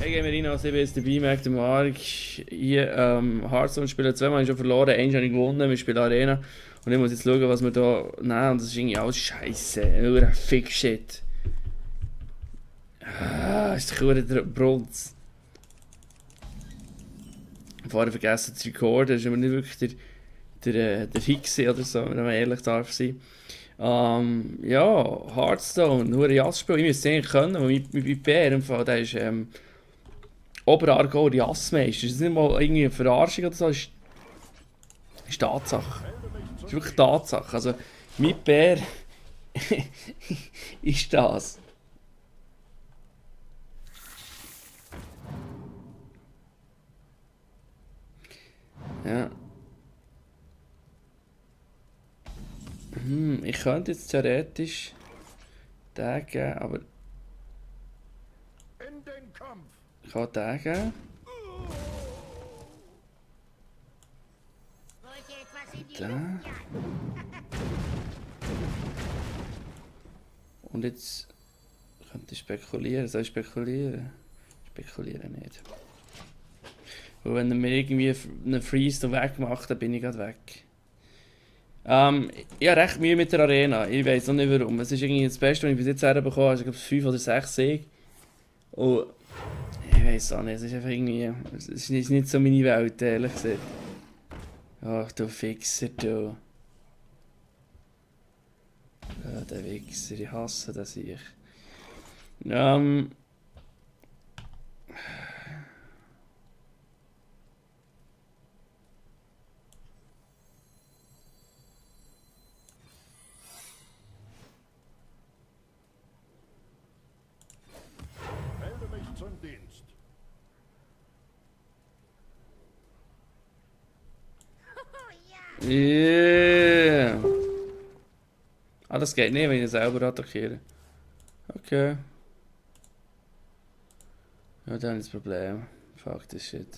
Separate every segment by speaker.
Speaker 1: Hey, gehen wir rein, also ich bin jetzt dabei, Marc, der Marc. Hier, Hearthstone spielen zweimal, ich schon verloren, eins habe ich gewonnen, wir spielen Arena. Und ich muss jetzt schauen, was wir da nehmen, und das ist irgendwie alles Scheiße, nur Fick-Shit. Ist der Bronze. Vorher vergessen zu recorden, das ist aber nicht wirklich der Hickse oder so, wenn man ehrlich darf sein. Ja, Hearthstone, nur ein Jassspiel, ich müsste es eigentlich können, aber mein Bär im Fall, der ist Oberaargauer Jassmeister. Das ist nicht mal irgendwie eine Verarschung oder so, das ist Tatsache. Das ist wirklich Tatsache. Also, mein Bär ist das. Ja. Ich könnte jetzt theoretisch den geben, aber ich kann den geben. Den. Und jetzt könnte ich spekulieren. Soll ich spekulieren? Spekulieren nicht. Weil wenn er mir irgendwie einen Freeze wegmacht, dann bin ich gerade weg. Ich habe recht Mühe mit der Arena. Ich weiß noch nicht warum. Es ist irgendwie das Beste, was ich bis jetzt herbekommen habe. Ich glaube 5 oder 6 Siege. Und ich weiß auch nicht. Es ist einfach irgendwie. Es ist nicht so meine Welt, ehrlich gesagt. Ach du Fixer, du. Ja, der Wichser, ich hasse das ich.
Speaker 2: Melde mich zum Dienst.
Speaker 1: Yeah. Ah, das geht nicht, wenn ich selber attackiere. Okay. Ja, dann ist das Problem. Fuck this shit.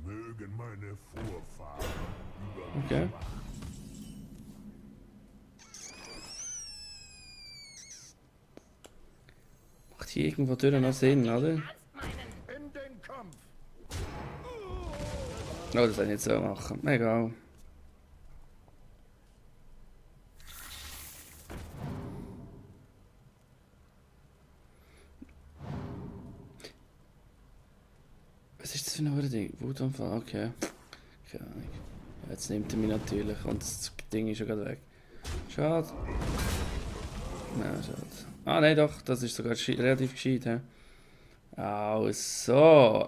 Speaker 2: Mögen meine Vorfahren
Speaker 1: Okay. Macht hier irgendwo durch noch Sinn, oder?
Speaker 2: in den Kampf.
Speaker 1: Oh, das soll ich nicht so machen. Egal. Was ist das für ein Ding? Wutanfall, okay. Keine Ahnung. Jetzt nimmt er mich natürlich und das Ding ist schon gerade weg. Schade. Nein, schade. Ah, nein, doch, das ist sogar relativ gescheit, hä? Also,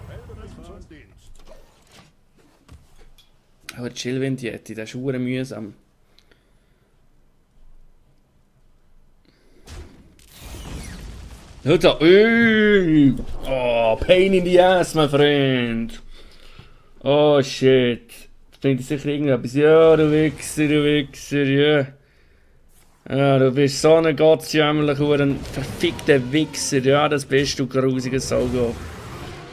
Speaker 2: Melde mich zum Dienst.
Speaker 1: aber Chillwind Yeti, der ist verdammt mühsam. Hört da, oh, pain in the ass, mein Freund. Oh shit. Das bringt sicher irgendetwas. Ja, du Wichser, ja. Ja, du bist so ein gottsjämmerlicher, ein verfickter Wichser. Ja, das bist du, grusiger Saugoff.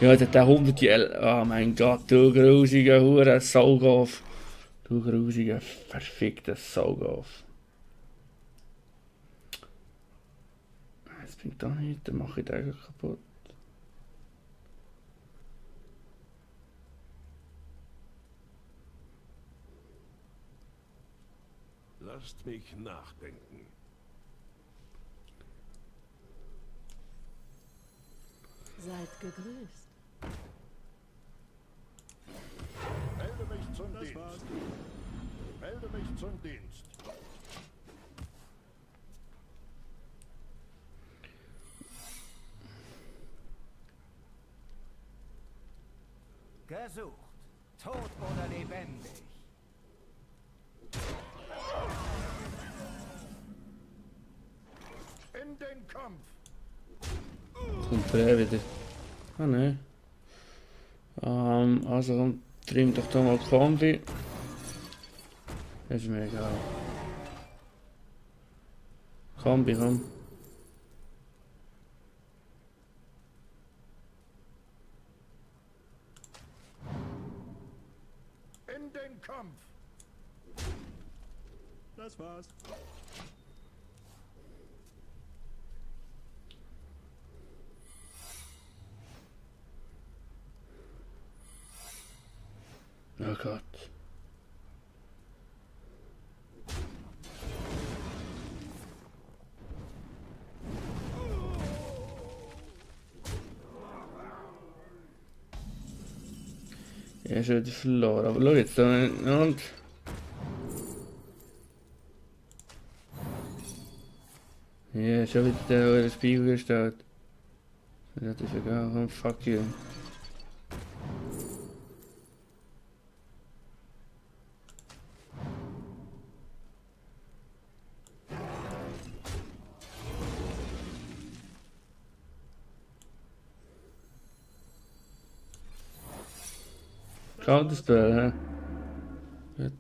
Speaker 1: Ja, der 100 Jahre. Oh mein Gott, du grusiger Hure Saugoff. Du grusiger, verfickter Saugoff. Das bringt doch nichts, dann mache ich den eigentlich kaputt.
Speaker 2: Lasst mich nachdenken.
Speaker 3: Seid gegrüßt.
Speaker 2: Melde mich zum Dienst. Melde mich zum Dienst.
Speaker 4: Gesucht. Tot oder lebendig.
Speaker 2: In den Kampf.
Speaker 1: Kommt der wieder. Ah ne. Also komm, trim doch da mal Kombi. Ist mir egal. Kombi, komm.
Speaker 5: Das war's.
Speaker 1: Oh Gott. Ja, schon wieder verloren. Aber schau jetzt da und. Ja, schon wieder der Spiegel gestellt. Das ist egal, komm, fuck you. Counterspell, hä? Gut.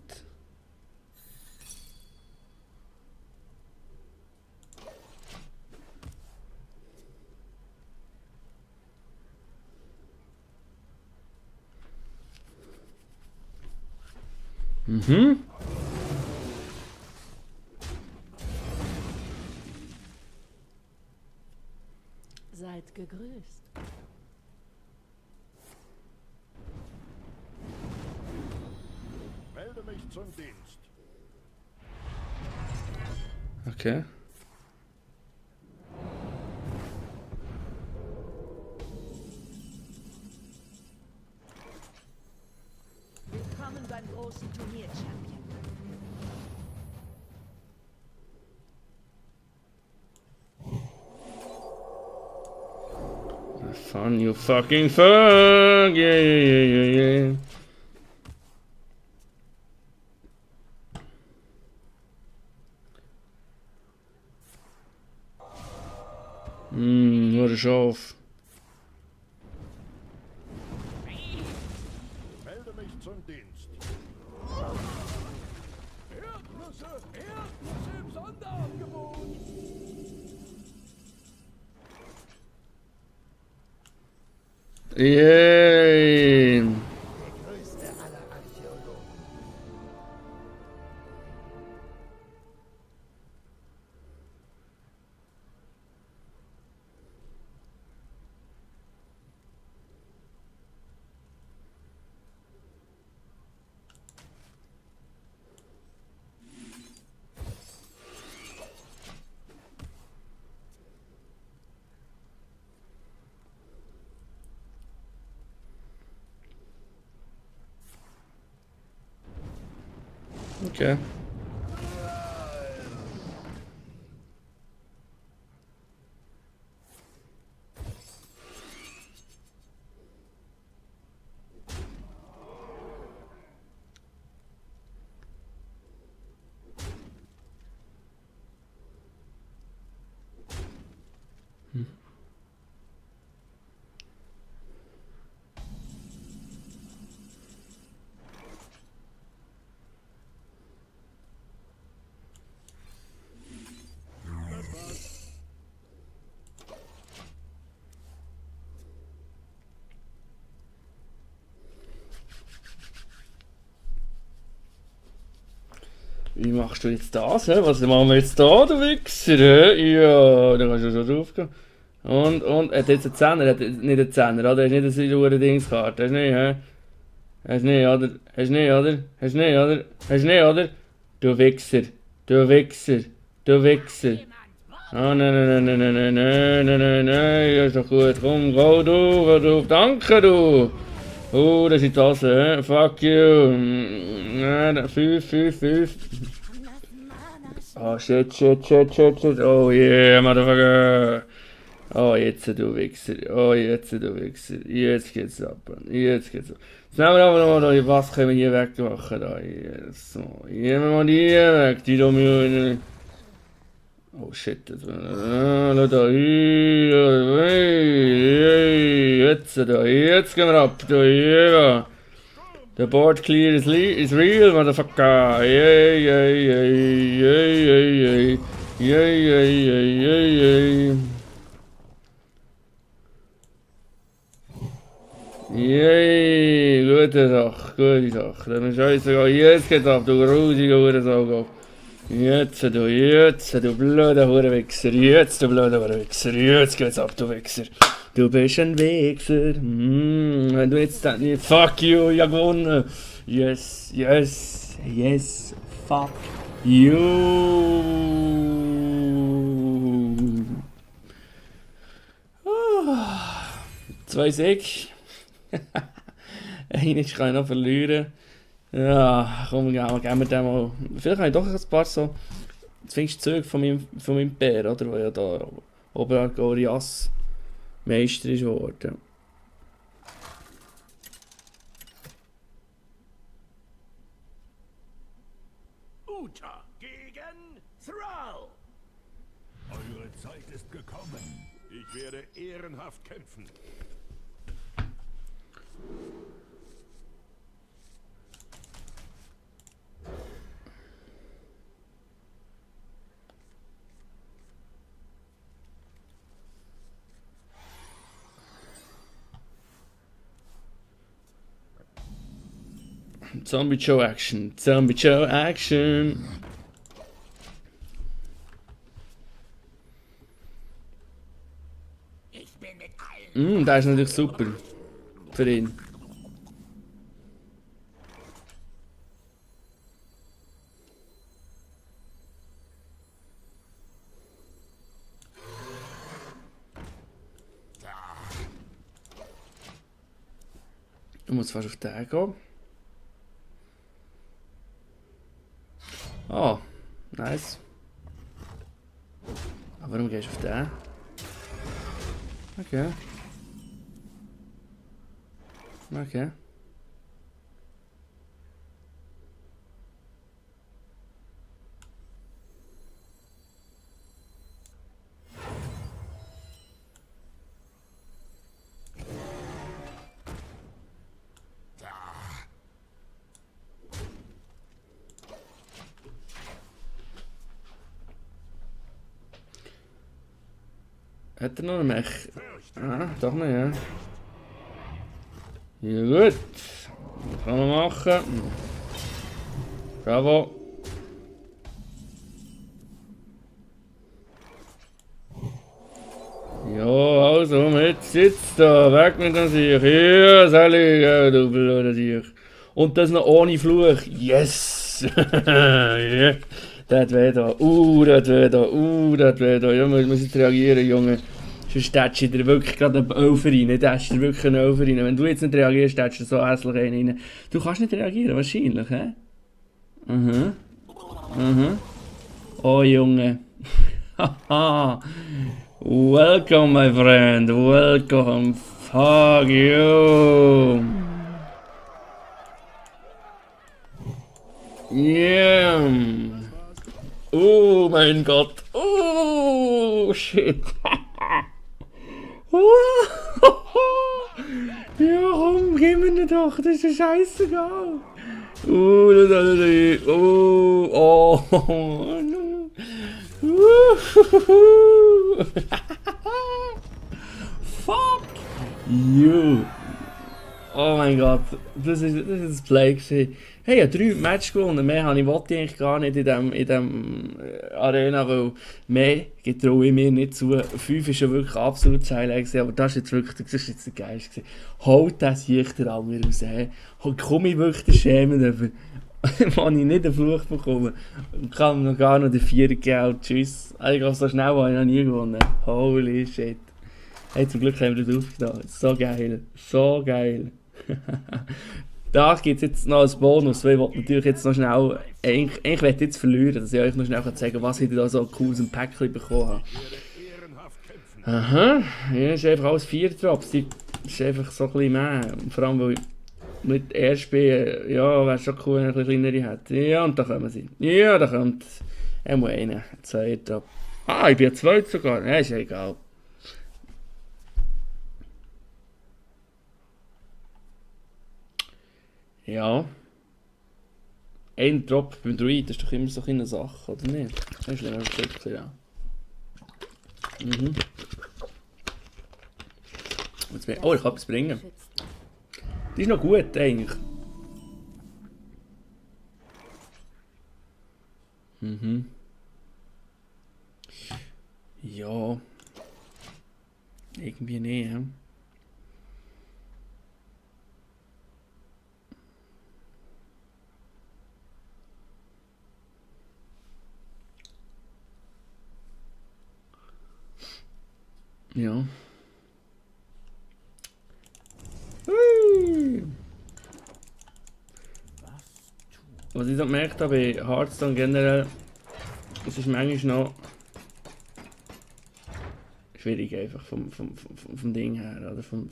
Speaker 1: Mhm.
Speaker 3: Seid gegrüßt.
Speaker 2: Melde mich zum Dienst.
Speaker 1: Okay.
Speaker 3: Willkommen beim großen Turnier, Champion.
Speaker 1: Fun, you fucking fuck! Yeah, yeah, yeah, yeah, yeah. Nur ein Schaf.
Speaker 2: Melde mich zum Dienst.
Speaker 4: Erdnüsse im Sonderangebot.
Speaker 1: Yay!
Speaker 4: Größte aller Archäologen.
Speaker 1: Okay. Wie machst du jetzt das? Hä? Was machen wir jetzt da, du Wichser? Hä? Ja, da kannst du schon drauf gehen. Und, er hat jetzt einen Zehner, er hat nicht einen Zehner, oder? Er hat nicht eine saure Dingskarte, hast du nicht, hä? Hast du nicht, oder? Hast du nicht, oder? Hast du nicht, oder? Hast du nicht, oder? Du Wichser, du Wichser, du Wichser. Ah, nein, nein, nein, nein, nein, nein, nein, nein, nein, ja, ist doch gut, komm, geh drauf, danke, du! Oh, das ist die Tasse, hä? Fuck you! Nein, 5. Oh, shit. Oh yeah, motherfucker! Oh, jetzt du Wichser. Oh, jetzt du Wichser. Jetzt geht's ab. Jetzt geht's ab. Jetzt nehmen wir aber noch mal, was können wir hier wegmachen? Da, so. Hier wir mal die weg, die Domino. Oh shit, das war da. Jetzt gehen wir ab. Da, yeah. The board clear is real, motherfucker. Yay, gute Sache. Dann ist alles sogar, jetzt geht's ab, du grusiger Uhrensauger. Jetzt, du blöder Hurenwichser. Jetzt, du blöder Hurenwichser. Jetzt geht's ab, du Wichser. Du bist ein Wichser. Wenn du jetzt dann... Fuck you, ich hab gewonnen. Yes, yes, yes. Fuck you. Zwei Sieg. Einen kann ich noch verlieren. Ja, komm, geben wir den mal. Vielleicht habe ich doch ein paar so. Zumindest Züge von meinem Bär, oder? Der ja da Oberargorias Meister ist geworden.
Speaker 4: Uta gegen Thrall.
Speaker 2: Eure Zeit ist gekommen. Ich werde ehrenhaft kämpfen.
Speaker 1: Zombie Joe Action. Zombie Joe Action.
Speaker 4: Ich bin mit allen.
Speaker 1: Der ist natürlich super. Für ihn. Du musst fast auf den gehen. Oh, nice. Aber warum gehst du auf den? Okay. Okay. Hat er noch einen Mech? Ah, doch nicht, ja. Ja gut. Kann man machen. Bravo. Ja, also, jetzt sitzt da. Weg mit dem Sieg. Ja, Sally, ja, du blöder Sieg. Und das noch ohne Fluch. Yes! Yeah. Das hat weh da. Das weh da. Das weh da. Ja, muss jetzt reagieren, Junge. Sonst tätschst du dir wirklich gerade einen Elfer rein. Tätschst dir wirklich einen Elfer rein. Wenn du jetzt nicht reagierst, tätschst du so hässlich einen rein. Du kannst nicht reagieren, wahrscheinlich, hä? Oh, Junge. Haha. Welcome, my friend. Welcome. Fuck you. Yeah. Oh mein Gott. Oh shit. Ja, komm, gib mir den doch. Das ist scheißegal. Oh. Fuck you. Oh mein Gott, das ist das Play gewesen. Hey, ich habe 3 Matches gewonnen, mehr wollte ich eigentlich gar nicht in dem Arena, weil mehr getraue ich mir nicht zu. 5 war schon wirklich absolut das Highlight gewesen, aber das ist jetzt wirklich, das ist jetzt der Geist gewesen. Holt das Jicht der andere raus, hey. Komme ich wirklich den Schämen dafür, wenn ich nicht einen Fluch bekomme. Und kann mir noch gar noch den 4 geben, tschüss. Eigentlich so schnell habe ich noch nie gewonnen. Holy shit. Hey, zum Glück haben wir das aufgetan. So geil. So geil. Da gibt es jetzt noch als Bonus, weil ich wollte natürlich jetzt noch schnell, ich werde jetzt verlieren, dass ich euch noch schnell sagen kann, was ich da so cooles im Päckchen bekommen habe. Aha, ja, ist einfach alles 4 Drops, das ist einfach so ein bisschen mehr, vor allem weil ich mit RSB, ja, wäre schon cool, wenn ich ein bisschen kleinere hätte. Ja, und da kommen sie. Ja, da kommt einmal einer, 2 Drops. Ah, ich bin ja 2 sogar, ja, ist ja egal. Ja. Ein Drop beim Druid ist doch immer so eine Sache, oder nicht? Das ist ja wirklich, ja. Oh, ich kann etwas bringen. Die ist noch gut, eigentlich. Mhm. Ja. Irgendwie nicht, ja. Ja. Hui. Was ich so gemerkt habe bei Hearthstone generell, es ist manchmal noch schwierig einfach vom Ding her, oder vom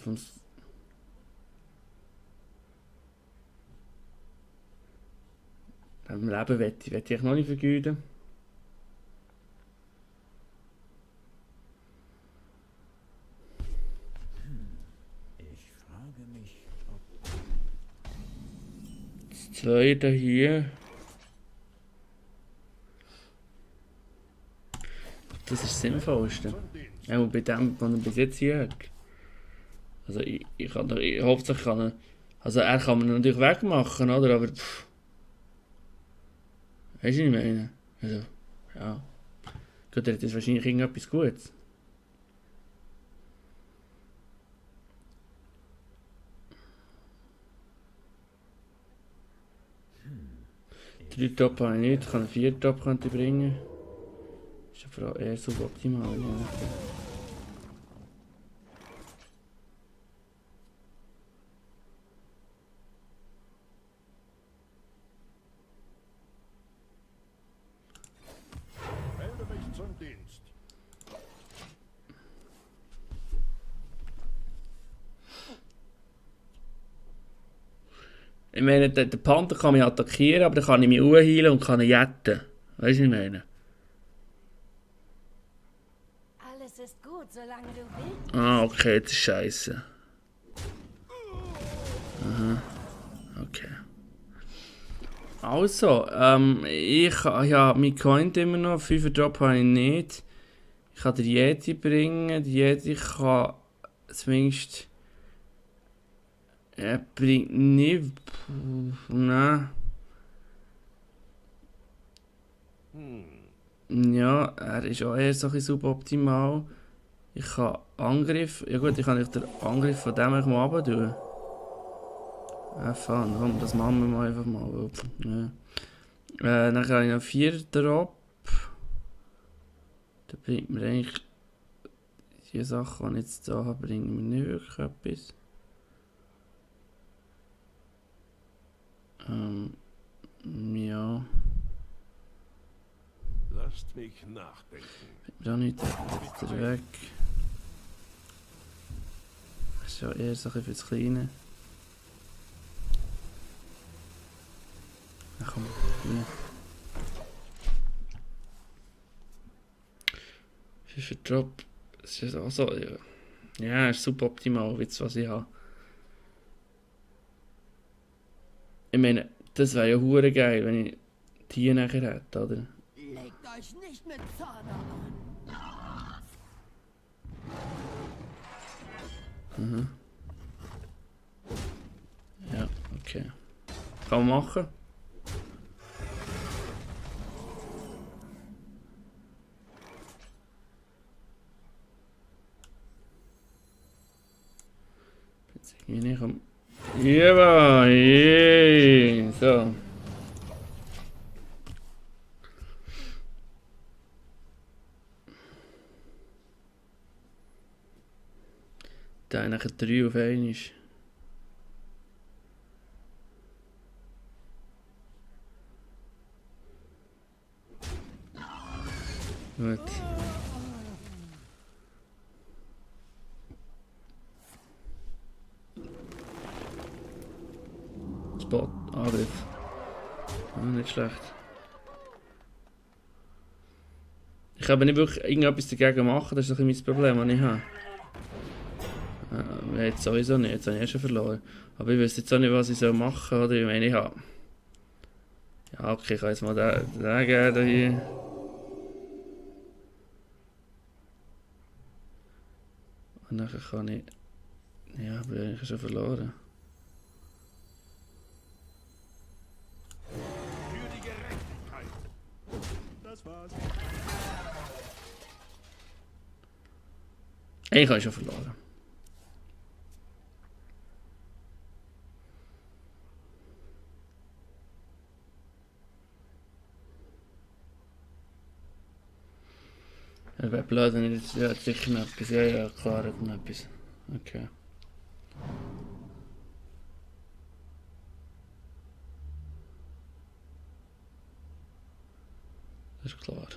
Speaker 1: Leben will ich noch nicht vergeuden.
Speaker 4: Ich frage mich, ob...
Speaker 1: Das zweite hier. Das ist das Sinnvollste.
Speaker 2: Zum Dienst.
Speaker 1: Auch bei dem, was er bis jetzt hier hat. Also hauptsächlich kann er... Also er kann man natürlich wegmachen, oder? Aber pff. Weißt du, was ich meine? Also, ja. Gut, er hat jetzt wahrscheinlich irgendetwas Gutes. Drei Top habe ich nicht, ich kann einen 4 Top könnte ich bringen. Ist aber eher suboptimal. Ja.
Speaker 2: Melde mich zum Dienst.
Speaker 1: Ich meine, der Panther kann mich attackieren, aber dann kann ich mich heilen und kann ihn jetten. Weißt du, was ich meine?
Speaker 3: Alles ist gut, solange du willst.
Speaker 1: Ah, okay, das ist scheiße. Aha. Okay. Also, ich habe mein Coin immer noch, 5 Drop habe ich nicht. Ich kann den Yeti bringen, der Yeti kann zumindest... Er bringt nicht... Nein. Ja, er ist auch eher so ein bisschen suboptimal. Ich kann Angriff... Ja gut, ich kann nicht den Angriff von dem mal runter tun. Fun, komm, das machen wir mal einfach mal. Ja. Dann habe ich noch 4 Drop. Da bringt mir eigentlich... Die Sachen, die ich jetzt da habe, bringen mir nicht wirklich etwas. Ja.
Speaker 2: Lasst mich nachdenken.
Speaker 1: Bringt mir auch nicht wieder weg. Das ist ja eher so ein bisschen fürs Kleine. Ach komm, hier. 5 Drop. Das ist auch so, ja. Ja, ist super optimal, was ich habe. Ich meine, das wäre ja hure geil, wenn ich die nachher hätte, oder?
Speaker 3: Legt euch nicht mit Zorn an.
Speaker 1: Ja, okay. Kann man machen. Jetzt irgendwie nicht am... Ja, yeah. So. Da nachher 3 auf 1 ist. Gut. Spot, Angriff. Nicht schlecht. Ich kann aber nicht wirklich irgendetwas dagegen machen, das ist ein bisschen mein Problem, das ich habe. Jetzt sowieso nicht, jetzt habe ich eh schon verloren. Aber ich weiß jetzt auch nicht, was ich machen soll, oder? Ich meine, ich habe... Ja, okay, ich kann jetzt mal den geben hier. Und dann kann ich... Ja, aber ich habe schon verloren.
Speaker 2: Für die Gerechtigkeit.
Speaker 1: Ich habe schon verloren. Er wäre blöd, wenn ich jetzt... Ja, sicher noch etwas. Ja, ja, klar, hat noch etwas. Okay. Das ist klar.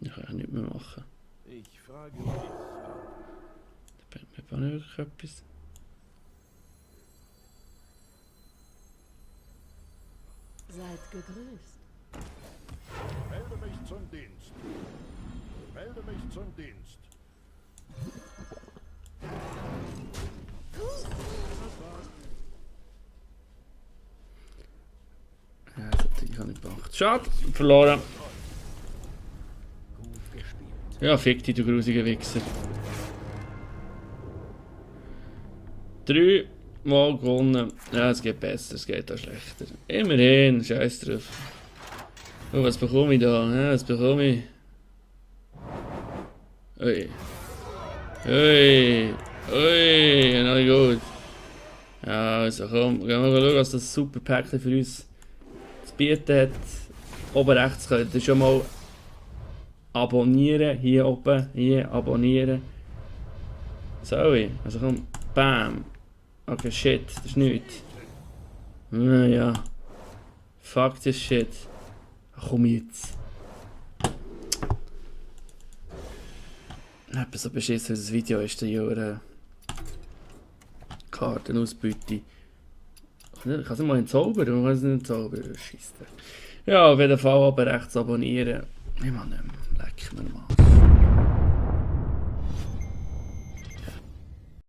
Speaker 1: Ich kann ja nichts mehr machen.
Speaker 2: Ich frage mich.
Speaker 1: Da bringt mir auch nicht wirklich etwas.
Speaker 3: Seid gegrüßt.
Speaker 2: Melde mich zum Dienst. Melde mich zum Dienst.
Speaker 1: Ja, das hätte ich auch nicht gemacht. Schade, verloren.
Speaker 4: Gut gespielt.
Speaker 1: Ja, fick dich, du grusige Wichser. 3 Mal gewonnen. Ja, es geht besser, es geht auch schlechter. Immerhin, scheiß drauf. Oh, was bekomme ich da? Ja, was bekomme ich? Ui. Ui. Ui, na gut. Ja, also komm, gehen wir mal schauen, was das super Päckchen für uns zu bieten hat. Oben rechts könnt ihr schon mal abonnieren. Hier oben, hier abonnieren. So, also komm, bam. Okay, shit, das ist nichts. Ja. Fuck this shit. Ach, komm jetzt. Etwas so beschissen, das Video ist der Jahre Kartenausbeute. Ich kann es mal entzaubern, man kann es nicht entzaubern. Scheisse. Ja, auf jeden Fall aber rechts abonnieren. Ich meine, leck mir mal.